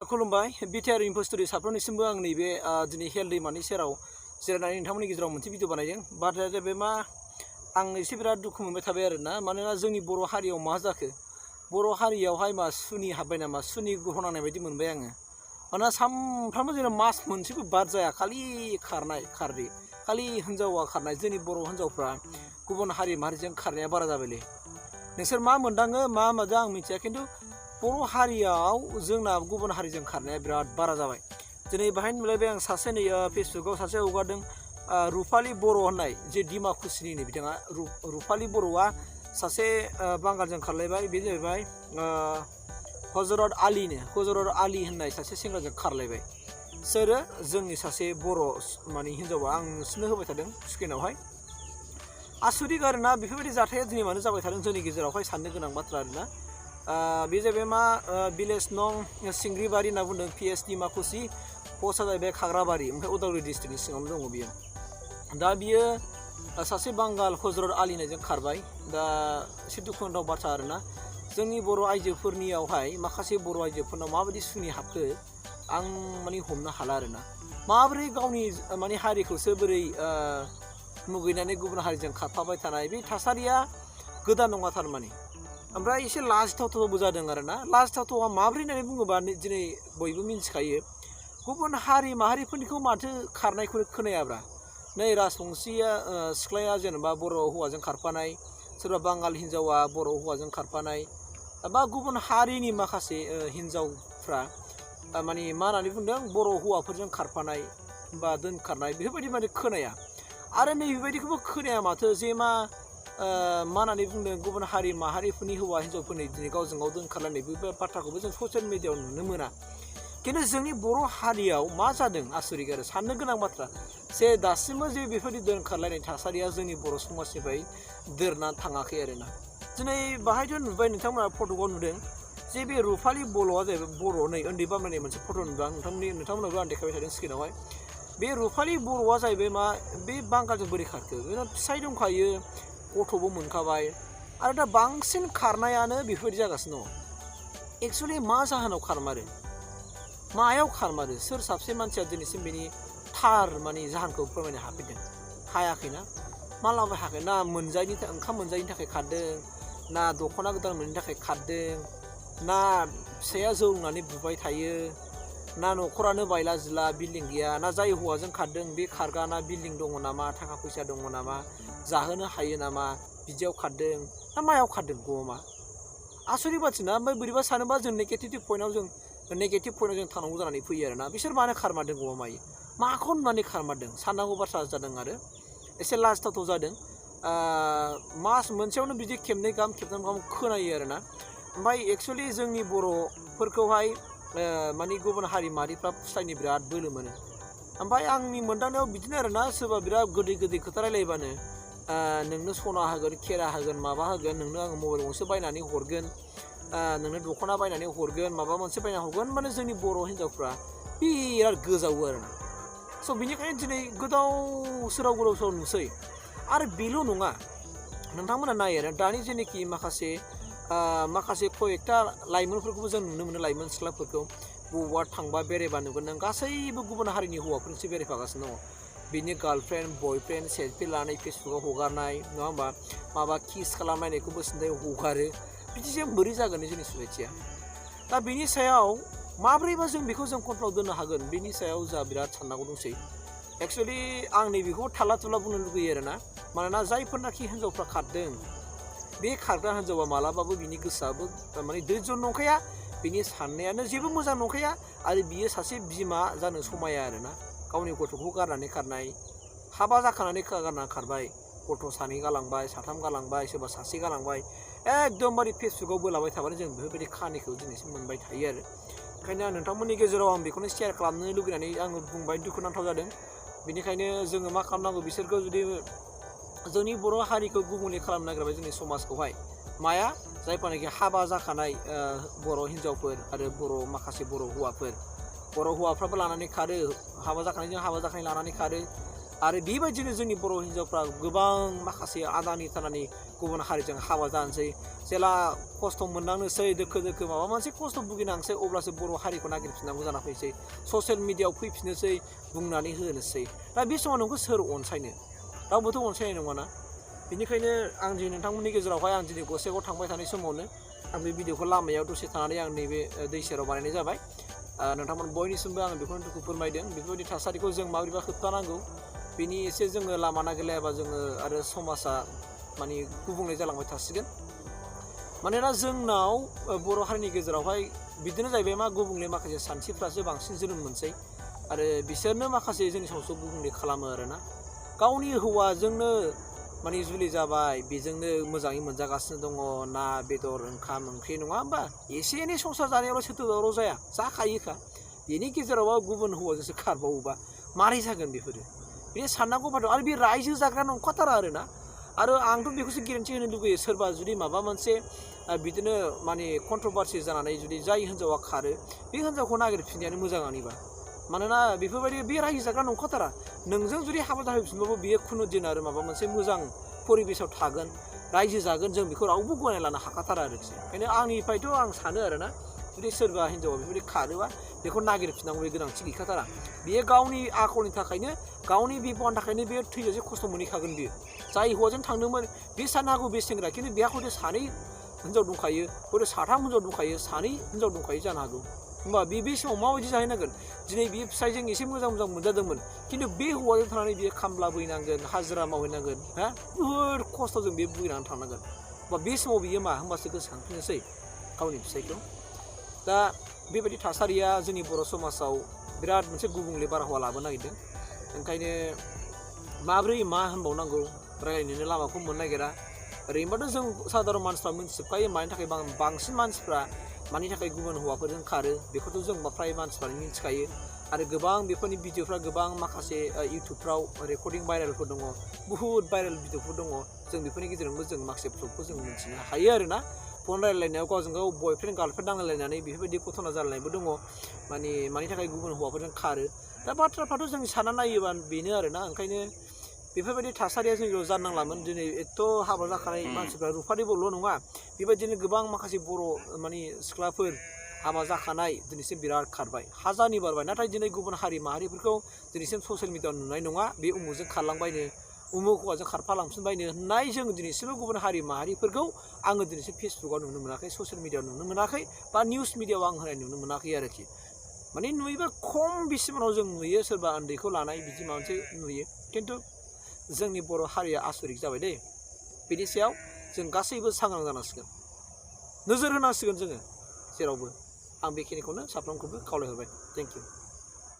खुलुमबाय बिटिआर इम्पस्टरि साफ्रोमनिसिमबो आं नैबे दिनै हेल दैमानि सेराव जिरायनानै नोंथांमोननि गेजेराव मोनसे भिडिअ बानायदों बाथ्राया बे मा आं एसे बिराद दुखु मोनबाय थाबाय आरोना मानोना जोंनि बर' हारियाव मा जाखो बर' हारियावहाय मा सुनि हाबबाय नामा सुनि ग्रह नांनाय बायदि मोनबाय आङो मानोना सामफ्रामबो जोंना मास मोनसेबो बाद जाया खालि खारनाय खारदै खालि हिनजावा खारनाय जोंनि बर' हिनजावफ्रा गुबुन हारि माहारिजों खारनाया बारा जाबायलै नोंसोर मा मोनदाङो मा मादो आं मिथिया खिन्थु बर' हारियाव जोंना गुबुन हारिजों खारनाया बिराद बारा जाबाय दिनै बाहाय नुलायबाय आं सासे नै फेसबुकाव सासे हगारदों रुपालि बर' होननाय जे डिमाकुसिनि बिथाङा रुपालि बर'आ सासे बांगालजों खारलायबाय बे जाहैबाय हजरत आली होननाय सासे सेंग्राजों खारलायबाय सोरो जोंनि सासे बर' माने हिनजावा आं नोंसोरनो होबाय थादों स्क्रिनावहाय आसुरिक आरोना बेफोरबायदि जाथाया दिनै मानो जाबाय थादों जोंनि गेजेरावहाय साननो गोनां बाथ्रा आरोना बे जाहैबाय मा भिलेज नं सिंग्रिबारि होनना बुंदों पिएस डिमाकुसि पस्टआ जाहैबाय खाग्राबारि ओमफ्राय उदालगुरि डिस्ट्रिक्टनि सिङावनो दङ बियो दा बियो सासे बांगाल हजरत आली होननायजों खारबाय दा एसे दुखुनांथाव बाथ्रा आरोना जोंनि बर' आइजोफोरनियावहाय माखासे बर' आइजोफोरनाव माबायदि सुनि हाबखो आं माने हमनो हाला आरोना माबोरै गावनि माने हारिखौसो बोरै मुगैनानै गुबुन हारिजों खारफाबाय थानाय बे थासारिया गोदान नङा थारमाने ओमफ्राय एसे लाजिथावथावबो जादों आरोना लाजिथावथावा माबोरै होननानै बुङोबा दिनै बयबो मिन्थिखायो गुबुन हारि माहारिफोरनिखौ माथो खारनायखौ खोनायाब्रा नै राजबंसिया सिख्लाया जेनेबा बर' हौवाजों खारफानाय सोरबा बांगाल हिन्जावा बर' हौवाजों खारफानाय बा गुबुन हारिनि माखासे हिन्जावफ्रा माने मा होननानै बुंदों बर' हौवाफोरजों खारफानाय बा दोनखारनाय बेफोरबायदि माने खोनाया आरो नै बेबायदिखौबो खोनाया माथो जे मा होननानै बुंदों गुबुन हारि माहारिफोरनि हौवा हिन्जावफोरनि दिनै गावजों गाव दोनखारलायनाय बे बाथ्राखौबो जों ससियेल मिडियायाव नुनो मोना खिन्थु जोंनि बर' हारियाव मा जादों आसरिक आरो साननो गोनां बाथ्रा जे दासिमबो जे बेफोरबायदि दोनखारलायनाय थासारिया जोंनि बर' समाजनिफ्राय देरना थाङाखै आरोना दिनै बाहायथ' नुबाय नोंथांमोना फट'आव नुदों जे बे रुपालि बर'आ जाहैबाय बर' नै उन्दै बामनाय मोनसे फट' नुदों आं नोंथांमोनाबो आं देखायबाय थादों स्क्रिनावहाय बे रुपालि बर'आ जाहैबाय मा बे बांगालजों बोरै खारखो बेना फिसाय दंखायो गथ'बो मोनखाबाय आरो दा बांसिन खारनायानो बेफोरबायदि जागासिनो दङ एक्सुवेलि मा जाहोनाव खारमारो मायाव खारमारो सोर साबसे मानसिया दिनैसिम बेनि थार माने जाहोनखौ फोरमायनो हाफैदों हायाखैना मालाबा हायाखै ना ओंखाम मोनजायैनि थाखाय खारदों ना दख'ना गोदान मोनैनि थाखाय खारदों ना फिसाया जौ लोंनानै बुबाय थायो ना न'खरानो बायला जिला बिल्डिं गैया ना जाय हौवाजों खारदों बे खारगाना बिल्डिं दङ नामा थाखा फैसा दङ नामा जाहोनो हायो नामा बिदियाव खारदों ना मायाव खारदों गमा आसरिक बाथ्रा ओमफ्राय बोरैबा सानोबा जों नेगेटिभ पइन्टआव जों थांनांगौ जानानै फैयो आरोना बिसोर मानो खारमारदों गमायो माखौ होननानै खारमारदों साननांगौ बाथ्रा जादों आरो एसे लाजिथावथाव जादों मास मोनसेयावनो बिदि खेबनै गाहाम खेबथाम गाहाम खोनायो आरोना ओमफ्राय एक्सुवेलि जोंनि बर'फोरखौहाय माने गुबुन हारि माहारिफ्रा फुस्लायनो बिराद बोलो मोनो ओमफ्राय आंनि मोनदांनायाव बिदिनो आरोना सोरबा बिराद गोदै खोथा रायलायबानो नोंनो सना होगोन खेरा होगोन माबा होगोन नोंनो आङो मबाइल गंसे बायनानै हरगोन नोंनो दख'ना बायनानै हरगोन माबा मोनसे बायना हरगोन माने जोंनि बर' हिन्जावफ्रा बिराद गोजावो आरोना स' बिनिखायनो दिनै गोदाव सोराव नुसै आरो बेल' नङा नोंथांमोना नायो आरो दानि जेनाखि माखासे कयेकथा लाइमोनफोरखौबो जों नुनो मोनो लाइमोन सिख्लाफोरखौ बबावबा थांबा बेरायबा नुगोन नों गासैबो गुबुन हारिनि हौवाफोरसो बेरायफागासिनो दङ बिनि गार्लफ्रेन्ड बयफ्रेन्ड सेल्फि लानाय फेसबुकाव हगारनाय नङा होमबा माबा किस खालामलायनायखौबो सिन्थाय हगारो बिदिजों बोरै जागोन जोंनि ससाइटिया दा बेनि सायाव माब्रैबा जों बेखौ जों कन्ट्रलाव दोननो हागोन बेनि सायाव जोंहा बिराद साननांगौ दंसै एक्सुवेलि आं नैबेखौ थाला थुला बुंनो लुगैयो आरोना मानोना जायफोरनाखि हिन्जावफ्रा खारदों बे खारग्रा हिन्जावा मालाबाबो बिनि गोसोआबो माने दैज्य नंखाया बिनि साननायानो जेबो मोजां नंखाया आरो बियो सासे बिमा जानो समाया आरोना गावनि गथ'खौ गारनानै खारनाय हाबा जाखानानै गारना खारबाय गथ' सानै गालांबाय साथाम गालांबाय सोरबा सासे गालांबाय एकदमबारे फेसबुकाव बोलाबाय थाबानो जों बेफोरबायदि खाहानिखौ दिनैसिम मोनबाय थायो आरो ओंखायनो आं नोंथांमोननि गेजेराव आं बेखौनो शेयार खालामनो लुगैनानै आङो बुंबाय दुखुनांथाव जादों बेनिखायनो जोङो मा खालामनांगौ बिसोरखौ जुदि जोंनि बर' हारिखौ गुबुंले खालामनो नागिरबाय जोंनि समाजखौहाय माया जायफोरनाखि हाबा जाखानाय बर' हिन्जावफोर आरो माखासे बर' हौवाफ्राबो लानानै खारो हाबा जाखानाय लानानै खारो आरो बेबायदिनो जोंनि बर' हिन्जावफ्रा गोबां माखासे आदानि थानानि गुबुन हारिजों हाबा जानोसै जेला खस्थ' मोननांनोसै दोखो दोखो माबा मोनसे खस्थ' भुगिनांसै अब्लासो बर' हारिखौ नागिरफिननांगौ जाना फैसै ससियेल मिडियाआव फैफिननोसै बुंनानै होनोसै दा बे समाव नोंखौ सोर अनसायनो रावबोथ' अनसायनाय नङाना बेनिखायनो आं दिनै नोंथांमोननि गेजेरावहाय आं दिनै गसाइगाव थांबाय थानाय समावनो आं बे भिडिअखौ लामायाव दसे थानानै आं नैबे दै सेराव बानायनाय जाबाय नोंथांमोन बयनिसिमबो आं बेखौनो दुखु फोरमायदों बेफोरबायदि थासारिखौ जों माबोरैबा होबथानांगौ बेनि एसे जोङो लामा नागिरलायाबा जोङो आरो समाजा माने गुबुंले जालांबाय थासिगोन मानोना जोंनाव बर' हारिनि गेजेरावहाय बिदिनो जाहैबाय मा गुबुंले माखासे सानस्रिफ्रासो बांसिन जोनोम मोनसै आरो बिसोरनो माखासे जोंनि समाजखौ गुबुंले खालामो आरोना गावनि हौवाजोंनो माने जुलि जाबाय बेजोंनो मोजाङै मोनजागासिनो दङ ना बेदर ओंखाम ओंख्रि नङा होमबा एसे एनै संसार जानायावल' सोथो दावराव जाया जाखायोखा बेनि गेजेरावबा गुबुन हौवाजोंसो खारबावोबा मारै जागोन बेफोरो बे साननांगौ बाथ्रा आरो बे रायजो जाग्रा नंखाथारा आरोना आरो आंथ' बेखौसो गेरेन्थि होनो लुगैयो सोरबा जुदि माबा मोनसे बिदिनो माने कन्ट्रभारसि जानानै जुदि जाय हिन्जावा खारो बे हिन्जावखौ नागिरफिननायानो मोजां आंनिबा मानोना बेफोरबायदि बे रायजो जाग्रा नंखाथारा नोंजों जुदि हाबा जाहैफिनबाबो बेयो खुनु दिन आरो माबा मोनसे मोजां परिबेसाव थागोन रायजो जागोन जों बेखौ रावबो गनायना लानो हाखाथारा आरोखि ओंखायनो आंनिफ्रायथ' आं सानो आरोना जुदि सोरबा हिन्जावा बेफोरबायदि खारोबा बेखौ नागिरफिननांगौ बे गोनांथि गैखाथारा बेयो गावनि आखलनि थाखायनो गावनि बिफानि थाखायनो बे थैजासे खस्थ' मोनहैखागोन बियो जाय हौवाजों थांदोंमोन बे साननो हागौ बे सेंग्रा खिन्थु बेहा हयथ' सानै हिन्जाव दंखायो हयथ' साथाम हिन्जाव दंखायो सानै हिन्जाव दंखायो जानो हागौ होमबा बे समाव माबायदि जाहैनांगोन दिनै बियो फिसायजों एसे मोजां मोनजादोंमोन खिन्थु बे हौवाजों थानानै बियो खामला बैनांगोन हाजिरा मावहैनांगोन हा बुहुद खस्थ'जों बे भुगिनानै थांनांगोन होमबा बे समाव बियो मा होमबासो गोसोखांफिननोसै गावनि फिसायखौ दा बेबायदि थासारिया जोंनि बर' समाजाव बिराद मोनसे गुबुंले बारहावा लाबोनो नागिरदों ओंखायनो माब्रै मा होनबावनांगौ रायलायनोनो लामाखौ मोननो नागिरा ओरैनोबाथ' जों साधारन मानसिफ्रा मिन्थिजोबखायो मानि थाखाय बांसिन मानसिफ्रा मानि थाखाय गुबुन हौवाफोरजों खारो बेखौथ' जों फ्राय मानसिफ्रानो मिन्थिखायो आरो गोबां बेफोरनि भिडिअफ्रा गोबां माखासे इउटुबफ्राव रेकर्डिं भाइरेलफोर दङ बुहुद भाइरेल भिडिअफोर दङ जों बेफोरनि गेजेरजोंबो जों माखासे प्रुफखौ जों मिन्थिनो हायो आरोना फन रायलायनायाव गावजों गाव बयफ्रेन्ड गार्लफ्रेन्ड नांलायलायनानै बेफोरबायदि घटना जालायनायबो दङ मानि थाखाय गुबुन हौवाफोरजों खारो दा बाथ्राफ्राथ' जों सानना नायोबा बेनो आरोना ओंखायनो बेफोरबायदि थासारिया जोंनियाव जानांलामोन दिनै एथ' हाबा जाखानाय मानसिफ्रा रुफानि बर'ल' नङा बेबायदिनो गोबां माखासे बर' माने सिख्लाफोर हाबा जाखानाय दिनैसिम बिराद खारबाय हाजारनि बारबाय नाथाय दिनै गुबुन हारि माहारिफोरखौ दिनैसिम ससियेल मिडियाआव नुनाय नङा बे उमुखजों खारलांबायनो उमुक हौवाजों खारफालांफिनबायनो होननाय जों दिनैसिमबो गुबुन हारि माहारिफोरखौ आङो दिनैसिम फेसबुकआव नुनो मोनाखै ससियेल मिडियाआव नुनो मोनाखै बा निउस मिडियाआव आं होनाय नुनो मोनाखै आरोखि माने नुयोबा खम बेसिमाव जों नुयो सोरबा उन्दैखौ लानाय बिदि माबा मोनसे नुयो खिन्थु जोंनि बर' हारिया आसरिक जाबाय दे बेनि सायाव जों गासैबो सांग्रां जानांसिगोन नोजोर होनांसिगोन जोङो जेरावबो आं बेखिनिखौनो साफ्रोमखौबो खावलायहरबाय थेंक इउ